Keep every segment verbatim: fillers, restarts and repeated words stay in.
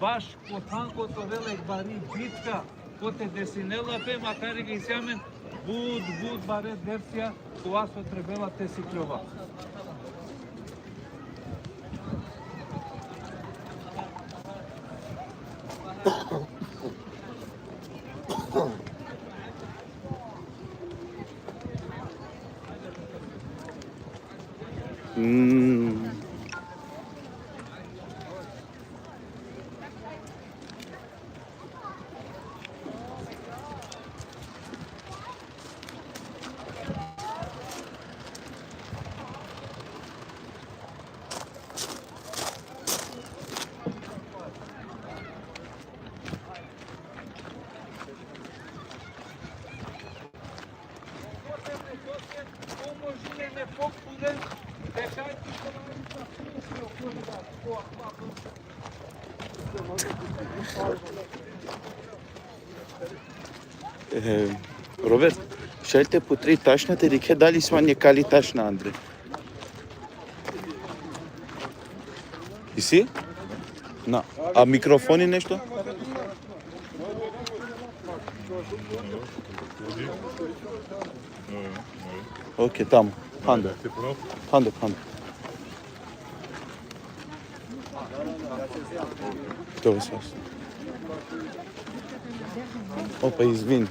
baš ko than kote ovela jekh bari bitka, kote desinela pe, makari ka isi amen but, but bare dersija, kova so trebela te sikljova. Mm. E, Robert, šaj te putri tašna te dikhe dali isi man jekh kali tašna andre. Isi? Na. A mikrofoni nešto? Ok, tamo. Panda. Panda, panda. Dobro, sas. Opa, izvin.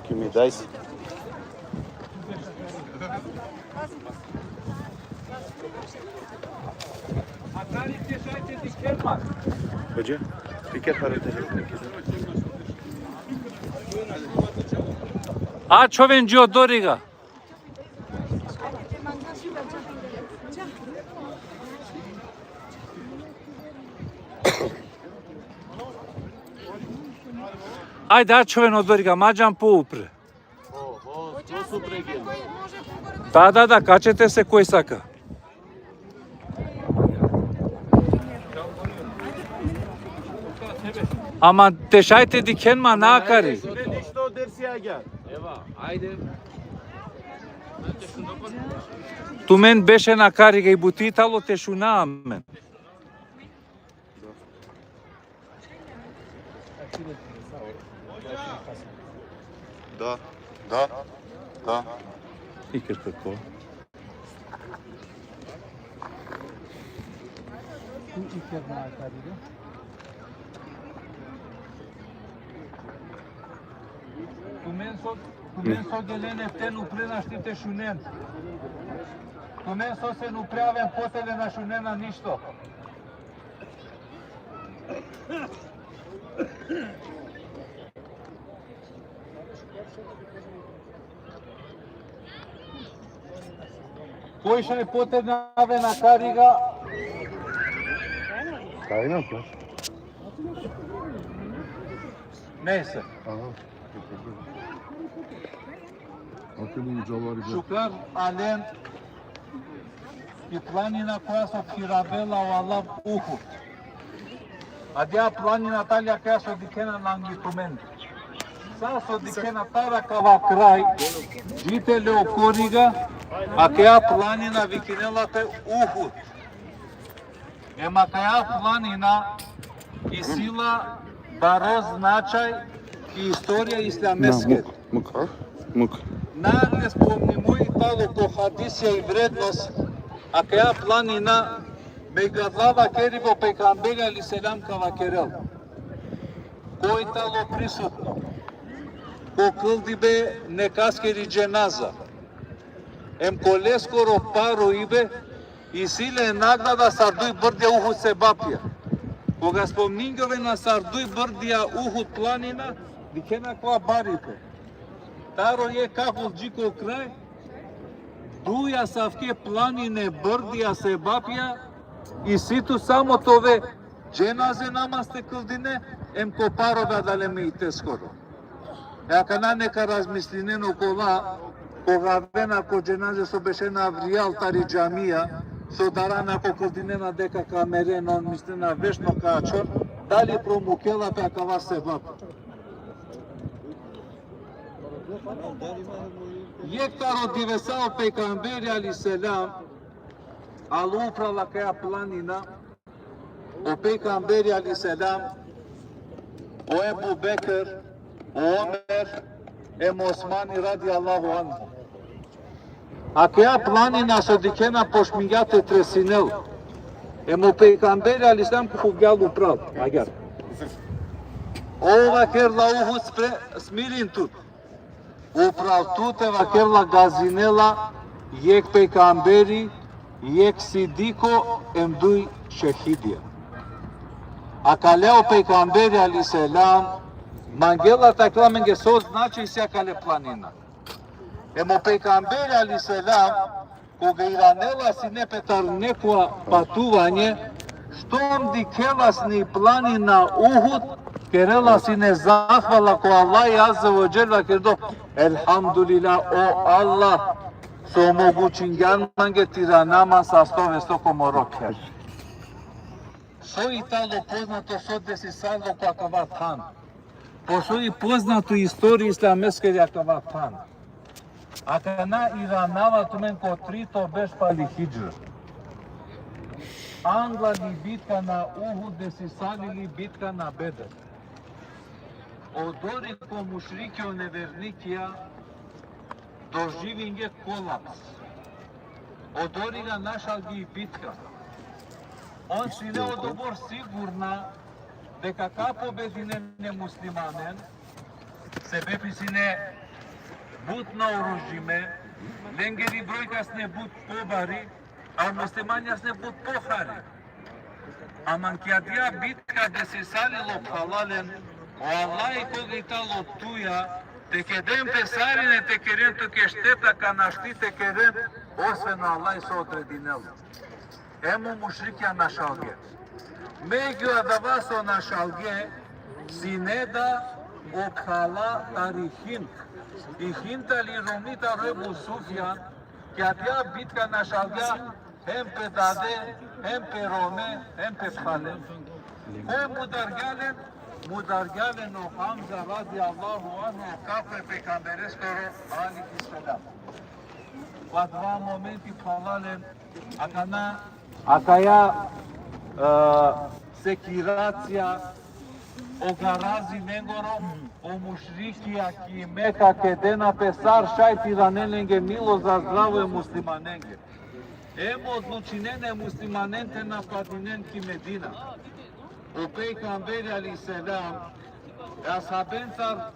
Ki mi daj si. Hoca, fikir harita. A čhoven dži odoriga. Ajde, a čhoven odoriga, ma džan poupre. Da, da, da, kačete se koj saka. Ama te šaj te dikhen ma nakari. Ništo dersi agjar. Eva, ajde. Tumen bešen akari, kaj buti tano te šuna amen. Da, da, da. Iker tako. Tu Iker na akari, da? Tumen so, tumen so gelen eften upre našti te šunen. Tumen so sen upre aven potele na šunena ništo. Koj šaj potrebna aven akariga, Neyse. Šukar alen i planina koja so phirabela o alav Uhud. Adija planina tali akaja so dikhena nangi tumende. Sa so dikhena taro akava kraj, dži te le o koriga, akaja planina vikinela pe Uhud. Em akaja planina isi la baro značaj ki istorija islameskiri. Muk, muk, muk. Nane spomnimo i talo ko hadisija i vrednost, akaja planina, me gadlava keribo pejgamberi alejhi selam ka vakerel. Koj talo prisutno ko kldibe nekaskeri dženaza, em ko leskoro paro ibe, isi le nagrada sar duj brdja Uhud sevapija. Koga spomningjovena sar duj brdja Uhud planina, dikhena kova baripe. Taro jekh kahul dži ko kraj, duj asavke planine brdja sevapija, isi tu samo te ove dženaze namaz te kldine, em ko paro ove adale mejiteskoro. E akana neka razmislinen okola, koga avena ko dženaze so bešena avrijal tari džamija, so darana ko kldinena deka ka meren, on mislena vešno ka ačhon, dali promukhela pe akava sevap. Jekh taro divesa o pejgamberi alejhi selam alo upral akaja planina, o pejgamberi alejhi selam, o Ebu Bekr, o Omer, em o Osmani radijallahu anhu. Akaja planina so dikhena počmingja te tresinel. Em o pejgamberi alejhi selam khuvgja upral, agjar. O vakerla Uhud, spre-, smirin tut. Upral tute vakerla gazinela jekh pejgamberi, jekh sidiko, em duj šehidija. Akale o pejgamberi alejhi selam mangela te vakerel amenge so značaj isi akale planina. Em o pejgamberi alejhi selam, koga iranela sine pe taro nekoja patuvanje, štom dikhela sine i planina Uhud, kerela sine zahvala ko Allah azze ve dželle, vakerdo: Elhamdulillah, o Allah, so omogučingjan mange te irana man sasto vesto ko moro kher. So i talo poznato so desisalo ko akava than. Po so i poznato istorija islameskeri akava than. Akana iranava tumen ko trito berš pali hidžra. Anglal i bitka na Uhud, desisali i bitka na Bedr. Odori ko mušrikija, o nevernikija, doživinge kolaps. Odoriga našalge i bitka. On sine odobor sigurna deka ka pobedinen e muslimanen, sebepi sine but naoružime, lengeri brojka sine but pobari, a muslimanja sine but pohari. Ama ki adija bitka desisalilo, phralalen, o Allahi koga i talo tuja, te keden pe sarine te keren tuke šteta, ka našti te keren, osven o Allahi so odredinel. Em o mušrikija našalge. Megju adava so našalge, sine da o phrala tari Hind. I Hind tali romni taro Ebu Sufjan, ki adija bitka našalgja hem pe dade, hem pe rome, hem pe phrale. Koj mudargja len? Mudargja len o Hamza radijallahu anhu, o kako e pejgambereskoro alejhi selam. Ko adava momenti, phralalen, akana, akaja, e, sekiracija, o garazi lengoro, o mušrikija ki Meka kedena pe sar šaj te iranen lenge milo za zdravo e muslimanenge. Em odlučinena e muslimanen te napadinen ki Medina. O pejgamberi alejhi selam, e ashabencar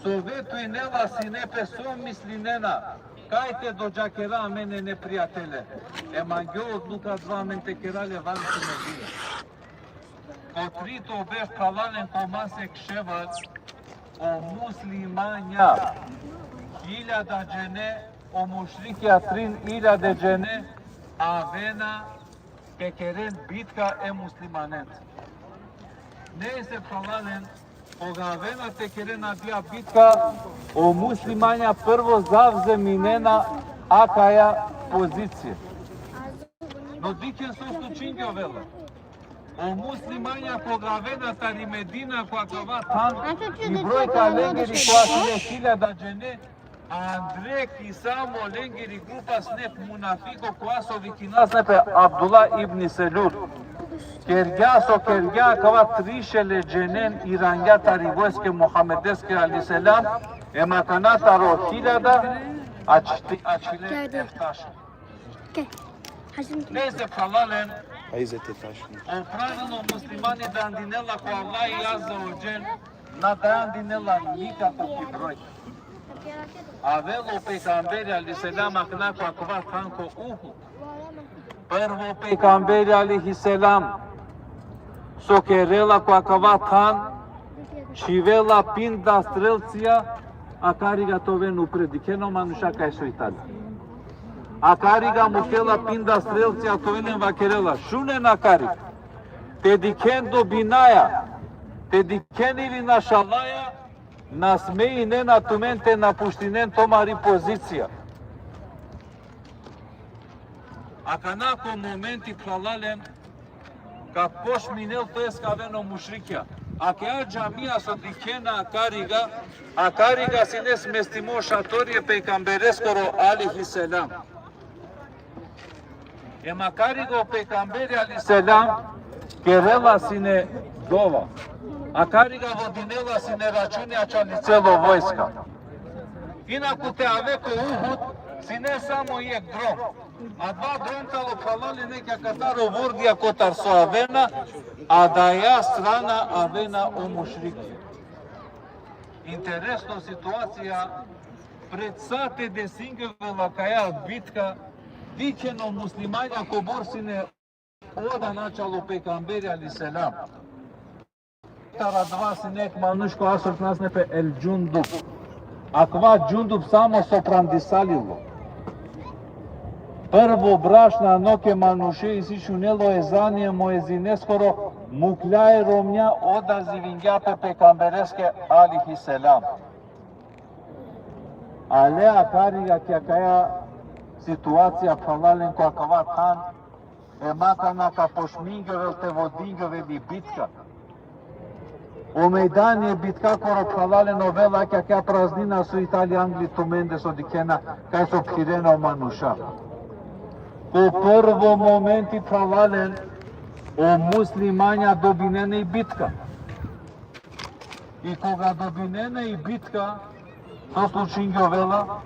sovetujnela sine pe so mislinena, kaj te dodžakera amen e neprijatele. Em angjo odluka adava amen te kera le van ki Medina. Ko trito berš, phralalen, ko masek Ševal, o muslimanja, hiljada džene, o mušrikija trin hiljade džene, avena te keren bitka e muslimanenca. Nejse, phralalen, koga avena te keren adija bitka, o muslimanja prvo zavzeminena akaja pozicija. No dikhen so slučingjovela. O muslimanja koga avena tari Medina ko akava than, i brojka lengiri kova sine hiljada džene, andre ki samo lengiri grupa sine jekh munafiko kova so vikinasne pe Abdullah ibn Selul. Kergja so kergja, akava trišel e dženen irangja tari vojska e Muhammedeske alejhi selam, em akana taro hiljada ačhti-, ačhile eftašel. Ke? Hažem ke? Nejse, phralalen, Ajde te tašno. O pravilno muslimani dandinela ko Allah azze ve dželle, na dandinela nikako ki broj. Avela o pejgamberi alejhi selam akana ko akava than ko Uhud. Prvo pejgamberi alejhi selam so kerela ko akava than, čhivela pinda strelcija, akariga te oven upre, dikhen o manuša kaj so i tane. Akariga mukela pinda strelcija te oven em vakerela: Šunen akariga. Te dikhen dobinaja, te dikhen ili našalaja, na smejinena tumen te napuštinen tumari pozicija. Akana ko momenti, phralalen, ka pošminel, to jest ka aven o mušrikja. Akaja džamija so dikhena akariga, akariga sine smestimo šatori e pejgambereskoro alejhi selam. Em akariga o pejgamberi alejhi selam kerela sine dova. Akariga vodinela sine računi ačhali celo vojska. Inaku te ave ko Uhud sine samo jekh drom. Adava drom tano, phralalen, akatar o vurdija kotar so avena, adaja strana avena o mušrikija. Interesno situacija, pred sa te desingjovela akaja bitka, dikhen o muslimanja kobor sine oda ačhalo pejgamberi alejhi selam. Taro adava sine jekh manuš kova so vikinasne pe El Džundub. Akava Džundub samo so prandisalilo. Prvo brašna noke manuše isi šunelo ezani e muezineskoro, muklja e romnja, odazivingja pe pejgambereske alejhi selam. Ale akariga ki akaja situacija, phralalen, ko akava than, em akana ka pošmingjovel te vodingjovel i bitka. O mejdani e bitkakoro, phralalen, ovela ki akaja praznina so i tali angli tumende so dikhena, kaj so phirena o manuša. Ko prvo momenti, phralalen, o muslimanja dobinena i bitka. I koga dobinena i bitka, so slučingjovela?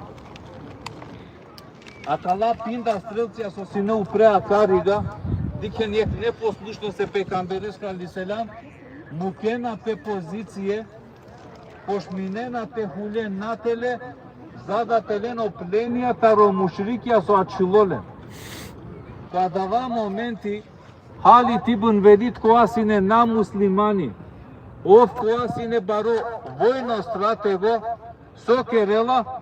Akala pinda strelcija so sine upre akariga, dikhen jekh neposlušnost e pejgambereske alejhi selam, mukena pe pozicije, pošminena te hulen natele, za da te len o plenija taro mušrikija so ačhilo len. Ko adava momenti, Halid ibn Velid, kova sine na muslimani, ov kova sine baro vojno stratego, so kerela?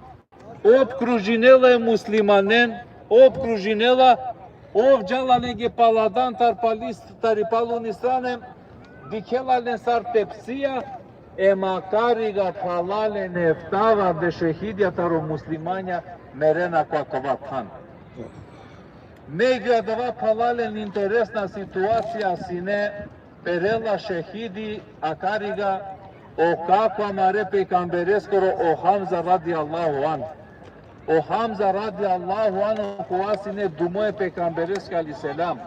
Opkružinela e muslimanen, opkružinela, ov džala lenge paladan tar palis-, tari paluni strane, dikhela len sar tepsija, em akariga, phralalen, eftavardeš šehidija taro muslimanja merena ko akava than. Megju adava, phralalen, interesna situacija sine, perela šehidi akariga o kako amare pejgambereskoro, o Hamza radijallahu anhu. O Hamza radijallahu anhu kova sine dumo e pejgambereske alejhi selam.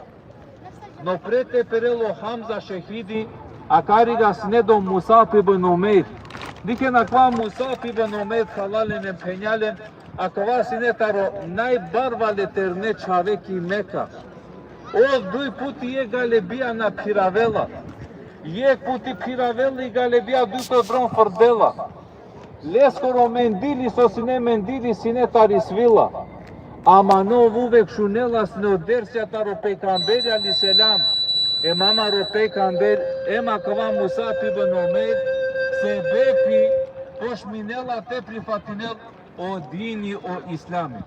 No pre te perel o Hamza šehidi, akariga sine do Musab ibn Umeir. Dikhen akava Musab ibn Umeir, phralalen em phenjalen, akava sine taro najbarvale terne čhave ki Meka. Ov duj puti jekh galebija na phiravela. Jekh puti phiravela i galebija, duj puti drom frdela. Leskoro mendili so sine, mendili sine tari svila. Ama no, ov uvek šunela sine o dersija taro pejgamberi alejhi selam. Em amaro pejgamber, em akava Musab ibn Umeir, sebepi pošminela te prifatinel o dini, o islami.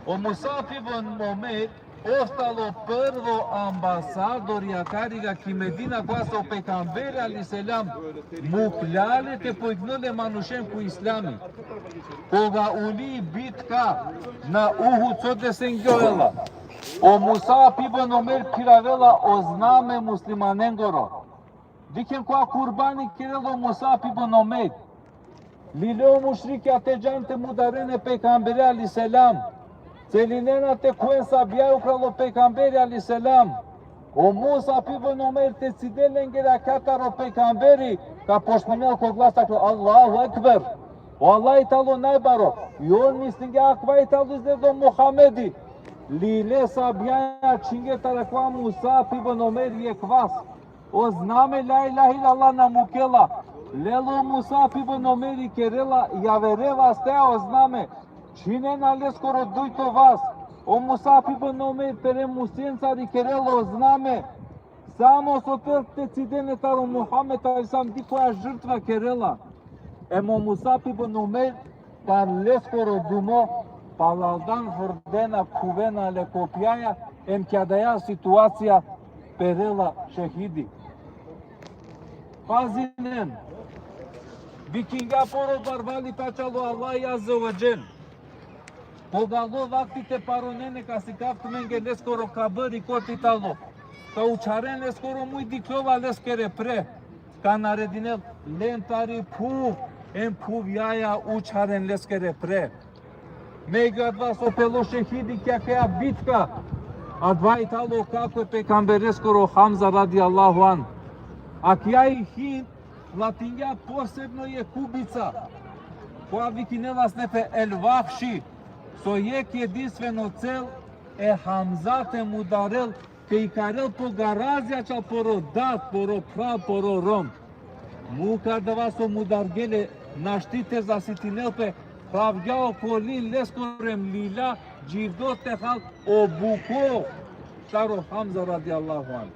O Musab ibn Umeir, ov talo prvo ambasadori akariga ki Medina, kova so o pejgamberi alejhi selam muklja le te poignel e manušen ko islami. Koga uli bitka na Uhud, so desingjola? O Musab ibn Umeir phiravela o zname muslimanengoro. Dikhen kova kurbani kerela o Musab ibn Umeir. Lile o mušrikija te džan te mudaren e pejgambere alejhi selam. Celinena te khuven sabjaja upral o pejgamberi alejhi selam. O Musab ibn Umeir te cidel lengere akate taro pejgamberi, ka pošminel ko glas te vakerel: Allahu ekber. O Allah i talo najbaro. I on mislingja akava i talo izgleda o Muhamedi. Lile sabjaja, čhingje taro akava Musab ibn Umeir jekh vas. O zname la ilahe illallah na mukela. Lela o Musab ibn Umeir i kerela javere vasteja o zname. Čhinena leskoro dujto vas. O Musab ibn Umeir pere musencar i kerela o zname. Samo so te, te cidel le taro Muhammed alejhi selam, dikh koja žrtva kerela. Em o Musab ibn Umeir taro leskoro dumo, palaldan frdena, khuvena le kopjaja, em ki adaja situacija perela šehidi. Pazinen, vikingja poro barvali pe čalo Allah azze ve dželle. Koga alo vakti te paronen e, ka sikav tumenge leskoro kabri kote talo. Ka učharen leskoro muj, dikhljola leskere pre. Ka naredinel: len tari phuv, em phuvjaja učharen leskere pre. Megju adava so pelo šehidi ki akaja bitka, adava i talo kako e pejgambereskoro Hamza radijallahu anh. Akaja i Hind platingja posebno jekh ubica, koja vikinela sine pe El Vahši, so jekh jedinstveno cel e Hamza te mudarel, te ikarel po garazija čal poro dad, poro phral, poro rom. Muk adava so mudargje le našti te zasitinel pe, phravgja o kolin leskoro em lilja dživdo te hal o buko taro Hamza radijallahu anh.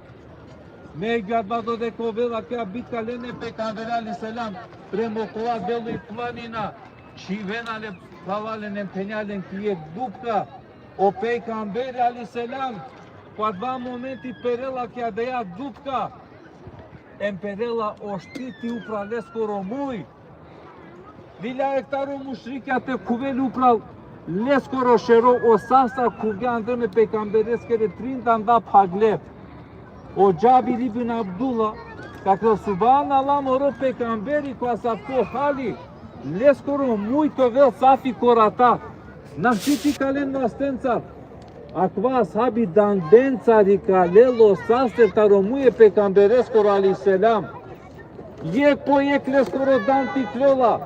Megju adava dodeka ovela akaja bitka, len e pejgambere alejhi selam prema okova delo i planina, čhivena le, phralalen, em phenja len ki jekh dupka. O pejgamberi alejhi selam ko adava momenti perela ki adaja dupka, em perela o štiti upral leskoro muj. Lilja jekh taro mušrikija te khuvel upral leskoro šero, o sastar khuvgja andre e pejgambereskere trin danda phagle. O Džabir ibn Abdullah ka vakerel: Subhanallah, moro pejgamberi ko asavko hali, leskoro muj te ovel safi korata. Našti te ikalen vastencar. Akava sabi dandencar ikalela o saster taro muj e pejgambereskoro alejhi selam. Jekh po jekh leskoro dand ikljola.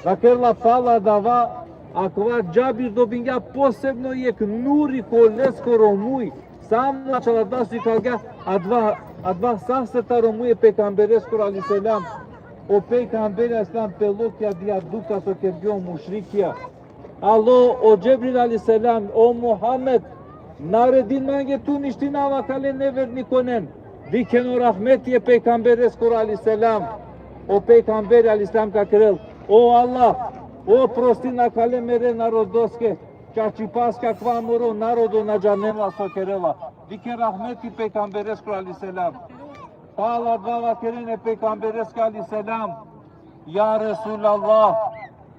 Vakerela: Pala adava, akava Džabir dobingja posebno jekh nuri ko leskoro muj. Samo čala da so ikalgja adava, adava saster taro muj e pejgambereskoro alejhi selam. O pejgamberi alejhi selam pelo ki adaja dupka so kergje o mušrikija. Alo o Džebril alejhi selam: O Muhammed, naredin mange te uništinava akale nevernikonen. Dikhen o rahmeti e pejgambereskoro alejhi selam. O pejgamberi alejhi selam ka vakerel: O Allah, oprostin akale mere narodoske, čačipaske akava moro narodo na džanela so kerela. Dikhen rahmeti pejgambereskoro alejhi selam. Pala adava vakerena e pejgambereske alejhi selam: Ja Resulallah,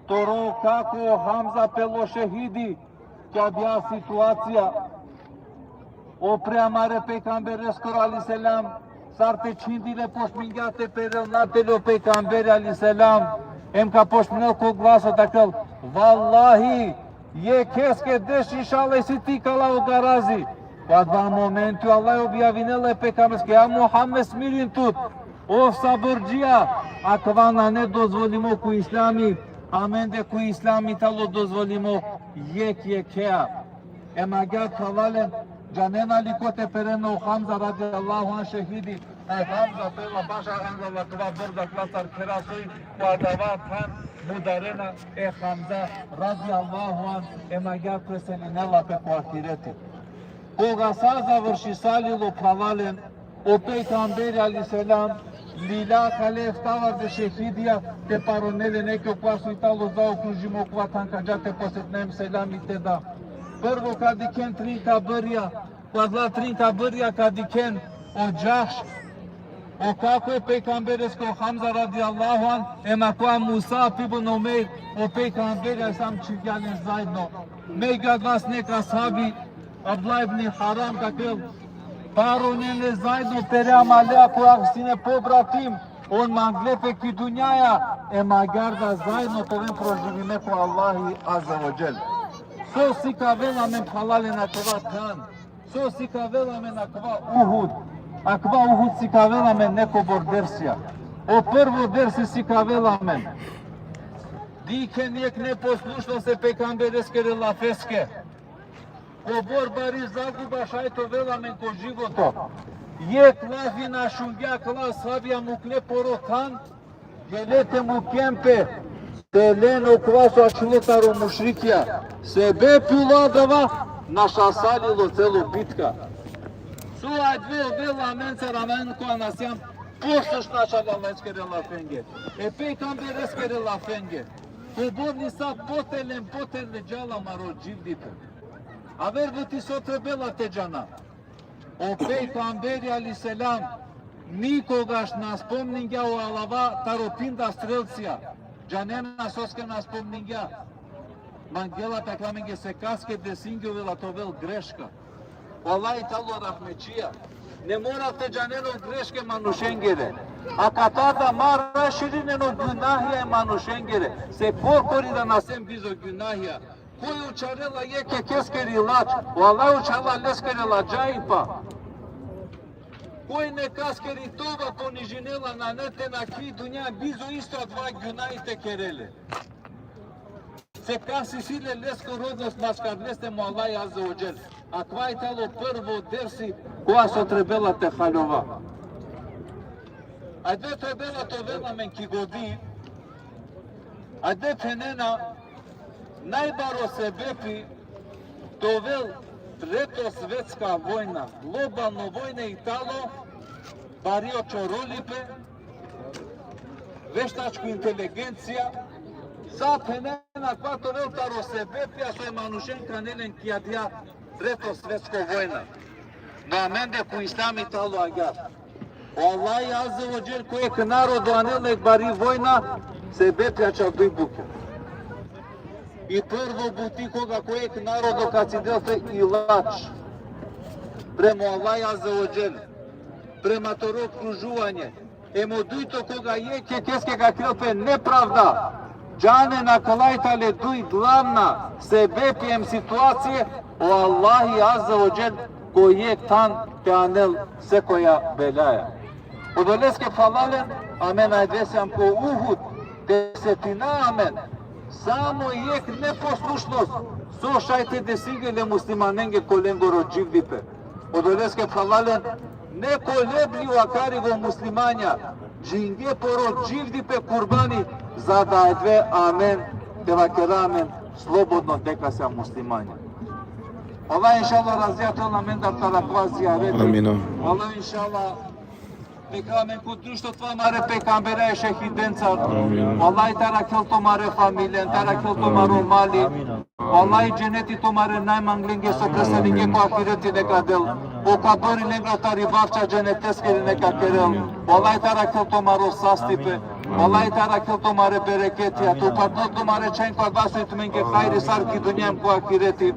toro kako Hamza pelo šehidi ki adaja situacija. O pre amare pejgambereskoro alejhi selam, sar te čhindile, pošmingja te perel natele o pejgamberi alejhi selam, em ka pošminel ko glaso te vakerel: Vallahi, jekheske deš inšallah isi te ikala o garazi. Ko adava momenti o Allah objavinela e pejgambereske: Ja Muhammed, smirin tut, ov sabrdžija, akava nane dozvolimo ko islami, amende ko islami tano dozvolimo jekh jekhea. Em agjaar phralalen, džanena li kote perena o Hamza radijallahu anh šehidi? O Hamza perela baš ando akava brdo, akava sar khera soj, ko adava than mudarena e Hamza radijallahu anh, em agjaar preselinela pe ko ahireti. Koga sa završisalilo, phralalen, o pejgamberi alejhi selam lilja akale eftavardeš šehidija te paronel len, jekh okova so i talo zaokružimo, okova than ka dža te posetini em selami te da. Prvo ka dikhen trin kabrija, ko adala trin kabrija ka dikhen o Džahš, o kako e pejgamberesko Hamza radijallahu anh, em akava Musab ibn Umeir, o pejgamberi alejhi selam čhivgja len zaedno. Megju adava nek ashabi, Abdullah ibn Haram ka kerel, parunen le zaedno pere amaleja koja sine pobratim, on mangle pe ki dunjaja, em agjaar da zaedno te oven proživime ko Allahi Azze ve Dželle. So sikavela amen, phralalen, akava than? So sikavela amen akava Uhud? Akava Uhud sikavela amen nekobor dersija. O prvo dersi sikavela amen: dikhen jekh neposlušnost e pejgambereskere lafeske. Kobor bari zaguba šaj te ovel amen ko životo. Jekh lafi na šungja akala ashabija, mukle poro than, gele te muken pe, te len okova so ačhilo taro mušrikija. Sebepi ola adava našasalilo celo bitka. So adava ovela amencar, amen koja na sijam poslušna ačhale Allaheskere lafenge, e pejgambereskere lafenge. Kobor nisa potelen, potelen džala amaro dživdipe. Aver buti so trebela te džana. O pejgamberi alejhi selam nikogaš na spomningja o alava taro pinda strelcija. Džanena soske na spomningja? Mangela te vakerel amenge sekaske desingja, ovela te ovel greška. O Allah i tano rahmetčija. Ne mora te džanen o greške manušengere. Akatar da ma raširinen o gunahija e manušengere. Se korkori da na sen bizo gunahija. Koj učharela jekh jekheskiri lač, o Allah učharela leskere ladžaipa. Koj nekaskiri toba ponižinela, nane te nakhi dunja bizo isto adava gunahi te kerel le. Sekas isi le leskoro odnos maškar leste em o Allah Azze ve Dželle. Akava i tano prvo dersi kova so trebela te haljova. Ajde trebela te ovel amen ki godi, ajde phenena, najbaro sebepi te ovel Treto svetska vojna, globalno vojna i tano bari o čorolipe, veštačko inteligencija, sa phenena akava te ovel taro sebepija so e manušen kanel len ki adaja Treto svetsko vojna. No amende ko islami tano agjaar. O Allah Azze ve Dželle ko jekh narodo anel jekh bari vojna, sebepi ačhal duj bukja. I prvo buti koga ko jekh narodo ka cidel pe ilač prema o Allah Azze ve Dželle, prema toro okružuvanje, em o dujto koga jekh jekheske ka kerel pe nepravda, džanen akala i tale duj glavna sebepi em situacije, o Allahi Azze ve Dželle ko jekh than te anel sekoja belaja. Odoleske phralalen, amen ajde sijam ko Uhud, te setina amen samo jekh neposlušnost so šaj te desingel e muslimanenge ko lengoro dživdipe. Odoleske phralalen, nekolebljivo akari o muslimanja džingje poro dživdipe kurbani, za da adava amen te vakera amen slobodno deka sijam muslimanja. Allah inšallah razija te ovel amendar taro akava zijareti. Amin. Allah inšallah neka amen ko društvo taro amare pejgambere e šehidencar. Amin. Allah te arakhel tumare familijen, te arakhel tumaro mali. Allah dženeti tumare najmanglenge so preselingje ko ahireti neka del. O kabri lengoro tari bavča dženeteskiri neka kerel. Allah te arakhel tumaro sastipe. Allah te arakhel tumare bereketija. Te upatrel tumare čhajn ko adava so i tumenge hajri sar ki dunja em ko ahireti.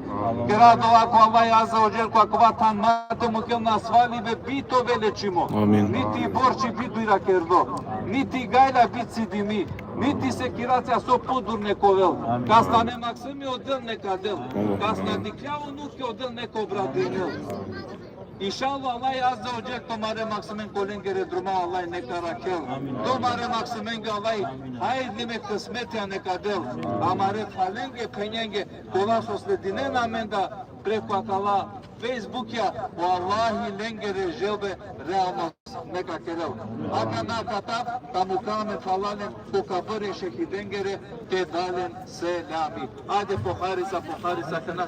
Kera dova ko Allah Azze ve Dželle ko akava than ma te mukel nasvalibe bi te ovel lečimo. Amin. Niti borči bi dujra kerdo. Niti gajla bi cidimi. Niti sekiracija so podur nek ovel. Amin. Kas nane maksumi odel neka del. Amin. Kas na dikhlja unuke odel neka obradinel. Inšallah, Allah Azze ve Dželle tumare maksumen ko lengere druma Allah neka arakhel. Amin. Tumare maksumenge Allah hajrli me kismetija neka del. Amare phralenge, phenjenge, kola so sledinena amenda preko akala Facebookija, o Allahi lengere želbe realnost neka kerel. Akana akatar, ka mukha amen phralalen ko kabri e šehidengere, te da len selami. Ajde poharica, poharica, akana